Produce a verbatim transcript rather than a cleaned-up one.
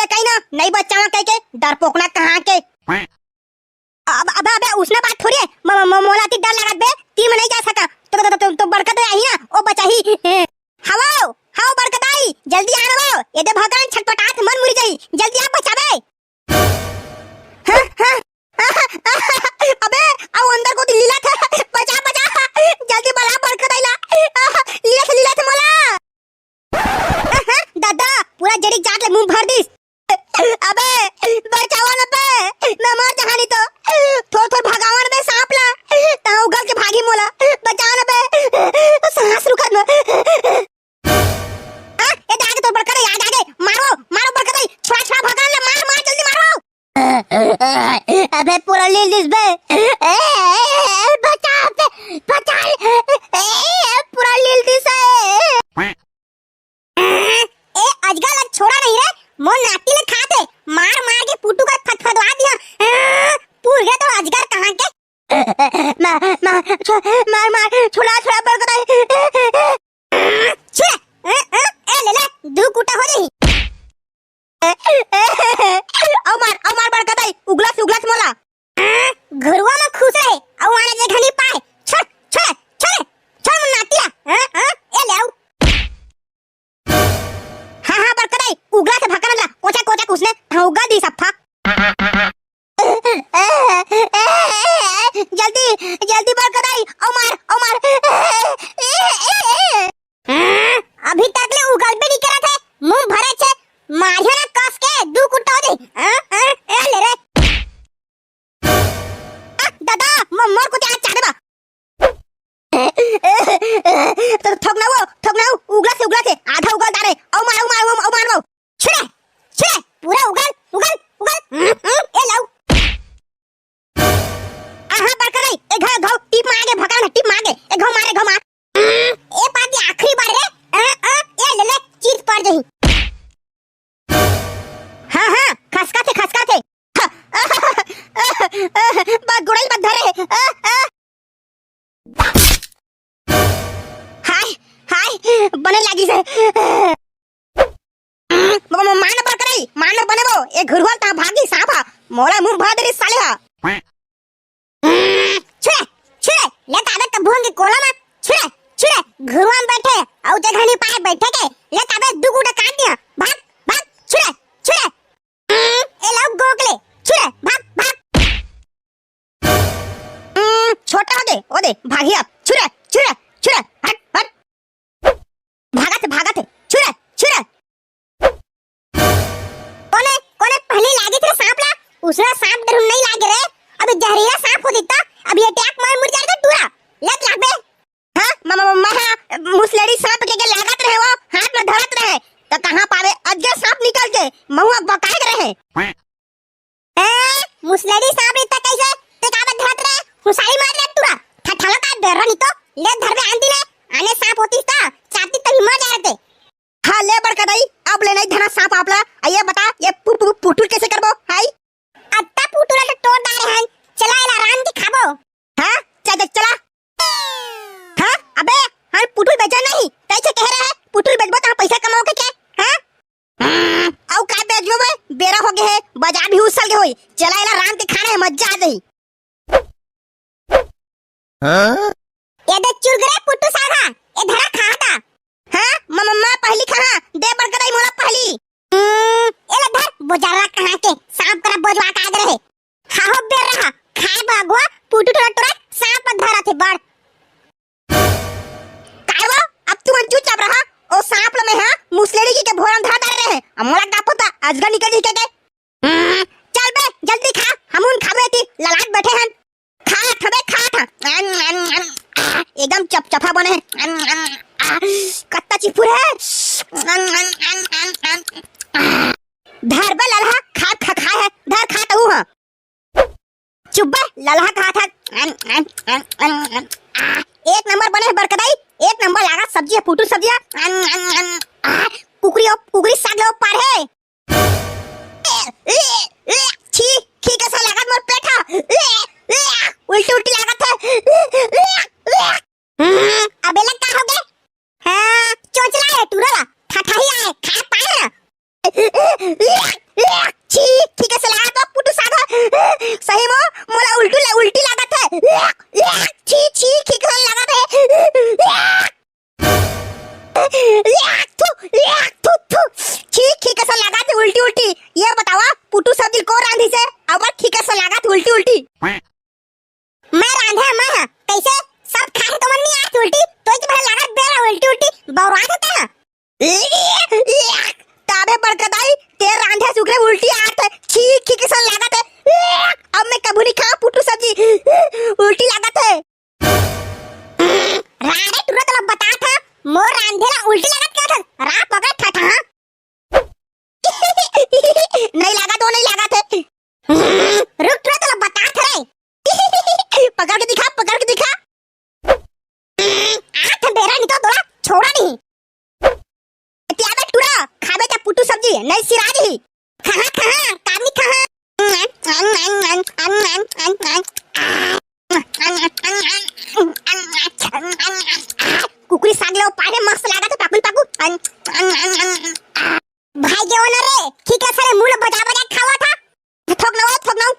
कहीं ना, नहीं बचावा कह के, डरपोकना कहाँ के। अब, अबे, अबे, उसने बात थोड़ी है। म-, म-, मोला ती डर लागत बे, ती मैं नहीं जा सका। तो, तो, तो, तो, तो बड़का दे आही ना, ओ बचाही। हवो, हवो बड़का दाई, जल्दी आ ना वो। ये दे भगवान छटपटात मन मुरी जाही। जल्दी आ बचावे। हाँ, हाँ। अबे, आओ अंदर को लीला था। बचा, बचा। जल्दी बला बड़का दाई ला। लीला था, लीला था मोला। दादा, पूरा जड़ी जाट ले मुंह भर दिस। अबे, बचावा ना बे, मैं मर जहानी तो। थोर थोर भगावन बे सांप ला, ता उगल के भागी मोला। बचावा ना बे, सांस रुकत ना। आ, ए दे आगे तो बड़का दे, आगे, आगे, मारो, मारो बड़का दे, छोड़ा, छोड़ा भगावन ला, मार, मार, जल्दी मारो। अबे पूरा लील दिस बे। ए, ए, ए, बचा बे, बचा। ए, ए, पूरा लील दिस है। ए, अजगर ला छोड़ा नहीं रे, मोर नाती ला खाथे, मार मार के पुटू का फटफटवा दिया। ए, पूर गया तो अजगर कहाँ के। मार, मार, छो-, मार, मार, छोड़ा, छोड़ा, बड़का दाई। छुए, ए, ए, ए, ले ले, दू कुटा हो जाही। अउ मार, अउ मार बड़का दाई, उगलस, उगलस मोला। घुरुवा में खुश रहे, अउ आने जगह नहीं पाए। छोड़, छोड़, छोड़, छोड़ मोर नातिया। हाँ, हाँ, ए ले आऊ। हाँ, हाँ, बड़का दाई, उगलस भकरन ला, कोचा, कोचा उसने, हाँ, उगल दी सफा। जल्दी, जल्दी बड़का दाई, अउ मार, अउ मार। अभी तक ले उगल भी नहीं करा थे, मुंह भरे छे, मारियो ना कस के, दू कुट्टा हो जाई। हाँ, हाँ, ए ले रे। आ, दादा, म-, मोर कुतिया चाटे बा। तो थोक ना वो, थोक ना वो, उगला से, उगला से, आधा उगल डारे। अउ मार, अउ मार, अउ मार, अउ मार, अउ। छुरे, छुरे, पूरा उगल, उगल, उगल। हम्म, हम्म, ए लाऊ। आहा, बड़का दाई, ए घाव, घाव, टीप मार के भगा ना, टीप मार के। ए घाव मार, ए घाव मार। हम्म, ए पाती आखिरी बार रे। आ, आ, ए ले ले, चीत पड़ जाही। हाँ, हाँ, खसका थे, खसका थे। बस गुड़ई मत धरे। आ, आ। हाय, हाय, बने लागी से। म-, म-, मान बड़का दाई, मान बने वो। ए घुरुवा ता भागी सांप हा। मोला मुंह भर दे रे साले हा। छुरे, छुरे, ले ताबे त भुंग के कोला में। छुरे, छुरे, घुरुवा में बैठे, अउ जगह नहीं पाए बैठे के। ले ताबे दू गुटा काट दिया। भाग, भाग, छुरे, छुरे। ए लाऊ गोकले, छुरे, भाग, भाग। हम्म, छोटा हो दे, ओ दे, भागिया, छुरे, छुरे, छुरे, हट, हट। भागत हे, भागत हे, छुरे, छुरे। कोने, कोने पहली लागी थे सांप ला, उसने सांप डर नहीं लागे रे। अभी जहरीला सांप होती तो, अभी ये टैक मार मुड़ जाते टूरा। लत लाग बे। हाँ, म-, म-, म-, मैं हाँ, मुसलेड़ी सांप के, के लागत रहे वो, हाथ में धरत रहे, तो कहाँ पावे अजगर सांप निकल के, महुआ बकाए रहे। ए, मुसलेड़ी सांप इतना कैसे, ते का बत धरत रहे, हुसाई मार रहे टूरा, ठठाला का डर नहीं तो, ले धर बे आंधी ले, आने सांप होती तो, चापती तभी मर जाते। हाँ, ले बड़का दाई, अब ले नहीं धना सांप आपला। आ, ये बता, ये पु-, पु-, पुटुल कैसे करबो, हाय? अत्ता पुटुल तो तोड़ डारे हन, चला एला रांध के खाबो। हाँ, चल, चल, चला। हाँ, अबे, हाँ, पुटुल बेचा नहीं, कैसे कह रहा है? पुटुल बेचबो तो पैसा कमाओ के क्या? हाँ? हम्म, अउ का बेचबो बे? बेरा हो गए है, बाजार भी उसल के होई। चला एला रांध के खाना है, मजा आ जाई। हाँ? ए दे चुरगरे पुट्टू सागा, ए धरा खा ता। हाँ, म-, म-, मैं पहली खा, दे बड़का दाई मोला पहली। हम्म, ए ले धर, बोजारा कहाँ के, सांप करा बोजवा का आगे रहे। खाहो बेर रहा, खाए बा अगुआ, पुट्टू टोरा टोरा, सांप धरा थे बड़। काय वो, अब तुमन चुपचाप रहा, ओ सांप ल में हा, मुसलेड़ी की के भोरम धरा धरे रहे, अब मोला का पता, अजगर निकल जी के, के। हम्म, चल बे, जल्दी खा, हमन खाबे ती, ललाट बैठे हन। खा, थबे खा, खा। अन, अन, अन, आ, एकदम चपचपा बने हे। अन, अन, आ, कत्ता चिपुर हे। अन, अन, अन, अन, अन, आ। धर बे ललहा, खा, खा, खा हे। धर खा तहू ह। चुप बे, ललहा खा था। अन, अन, अन, अन, अन, आ। एक नंबर बने हे बड़का दाई, एक नंबर लागत सब्जी हे, पुटुल सब्जी हे। अन, अन, अन, आ। कुकरी ओ, कुकरी साग ले ओ पार हे। छी, छी, कैसा लागत मोर पेट हा। उल्टी, उल्टी लागत हे। हम्म, अबे लग का हो गए? हाँ, चोचला हे, टूरा ला, ठठाही आए, खा पाए ना। छी, खीखे से लागत हे पुटू साग। सही म मोला उल्टू ला-, उल्टी लागत हे। छी, छी, खीखे से लागत हे। थू, थू, थू। छी, खीखे से लागत हे उल्टी, उल्टी। ये बतावा, पुटू सब्जी कोन रांधिस हे? अबर खीखे से लागत हे उल्टी, उल्टी। मैं रांधे, मैं हा। कैसे? सब खाए तो मन नहीं आत उल्टी, तो ही तुम्हारा लागत बेरा उल्टी, उल्टी। बौरात होता है। ताबे बड़का दाई, ते रांधे सुगरे उल्टी आत हे। छी, खीखे से लागत हे। अब मैं कभू नहीं खाऊं पुटू सब्जी। उल्टी लागत हे। राड़े टुरा तोला बतात हंव, मोर रांधे ला उल्टी लागत हे। रा पकड़ ठठा, हाँ? नहीं लागत हे, नहीं लागत हे। रुक टुरा तोला बतात हंव रे। पकड़ के दिखा, पकड़ के दिखा। आत बेरा नहीं तो तोला छोड़ा नहीं। त्याबे टुरा, खाबे त पुटू सब्जी, नहीं सिरा जही। खाहा, खाहा, काबनी खाहा। कुकरी साग ले पाए मस्त लागत हे, पाकुल पाकू। भाई के ओनर रे, ठीक है साले, मुंह बजा बजा खावा था। थोक ना, थोक ना।